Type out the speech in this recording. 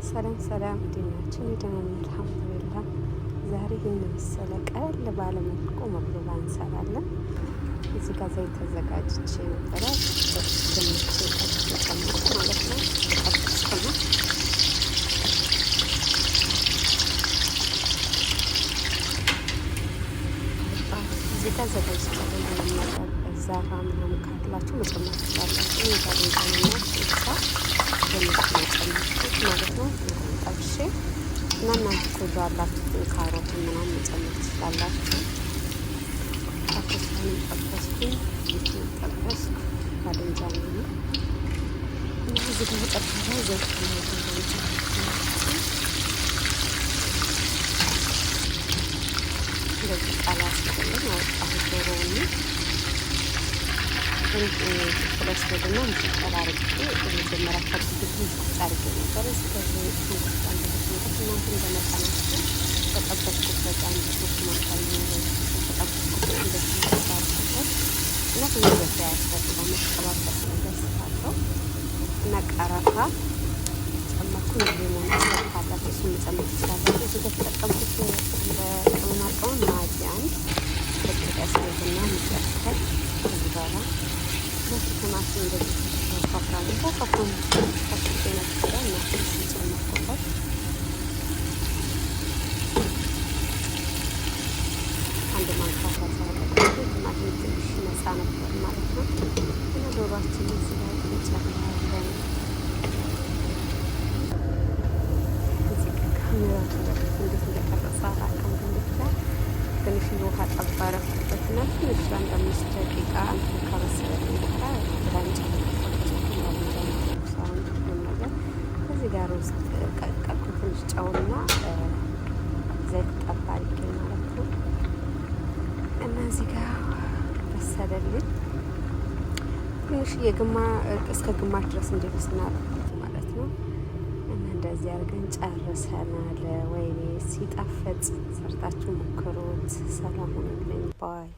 ሰላም ሰላም፣ እንዴት ናችሁ? እኔ ደህና ነኝ አልሐምዱሊላህ። ዛሬ ይህን መሰለ ቀለል ባለ መልኩ መቅሉባ እንሰራለን። እዚህ ጋር ዘይት ተዘጋጅቼ ነበረ። ድንች ጠብሼ ጨመርኩ ማለት ነው። ጠብስኩ ነው። እዚህ ጋር ዘጋጅቻለሁ ምንም ነገር ዛራ ምናምን ካላችሁ መጨመር ትችላላችሁ። እኔ ባድንጃንና ስልሳ ድንች ነው የጨመርኩት ማለት ነው። ጠብሼ እና እናንተ ኮጆ አላችሁትን ካሮትን ምናምን መጨመር ትችላላችሁ። ካሮቱንም ጠበስኩኝ፣ ድንቹን ጠበስኩ፣ ባድንጃን ነው እና እዚህ ጋር መጨረሻ ላይ ዘይት ነው ጨመርኩት። እንደዚህ ቃላ ሲልልኝ አወጣሁት ዶሮውን። ፍለስወድና ምስጠል አርጌ መጀመሪያ ከብት ትንሽ ቁጭ አርጌ ነበር። እዚህ ጋር ሽንኩርት አንድ ሽንኩርት እናንተ እንደመጠናችሁ በጠበስኩበት አንድ ሶስት ማንኪያ በጠበስኩበት እንደዚህ ሽንኩርት አርኩበት እና ብዙ ዘይት አያስፈልገውም። የተጠባበሰ ነገር ስላለው እና ቀረፋ ጨመርኩኝ። ሌሞን ካላችሁ እሱን መጨመር ትችላላችሁ። እዚህ ጋር የተጠቀምኩት ለቅመማ ቅመም ማጂ አንድ ፍልፍል አስወድና ሙጨከል ከዚህ በኋላ ሁለት ቲማቲም እንደዚህ ወፋፍራሙ ወፋፍራሙ ከትፌ ነበረ እና እሱን ጨመርኩበት። አንድ ማንኪያ ሳልሳ ተጠቀምኩ። ቲማቲም ትንሽ ነጻ ነበር ማለት ነው። እና ዶሯችንን እዚህ ላይ እንጨምራለን። እዚህ ጋር ካሜራው እንዴት እንደቀረጸ አላውቅም፣ ግን ብቻ ትንሽ ውሃ ጠብ አደረኩበት እና ትንሽ አንድ 5 ደቂቃ እንትን ከበሰለልኝ በኋላ ክዳን ጨመርኩበት። ሳሁን ሁሉም ነገር እዚህ ጋር ውስጥ ቀቀልኩ። ትንሽ ጨውና ዘይት ጠብ አድርጌ ማለት ነው። እና እዚህ ጋር በሰለልኝ። ትንሽ የግማ እስከ ግማሽ ድረስ እንዲበስል አደረኩት ማለት ነው። እና እንደዚህ አድርገን ጨርሰናል። ወይኔ ሲጣፍጥ! ሰርታችሁ ሞክሩት። ሰላም ሁኑልኝ። Bye።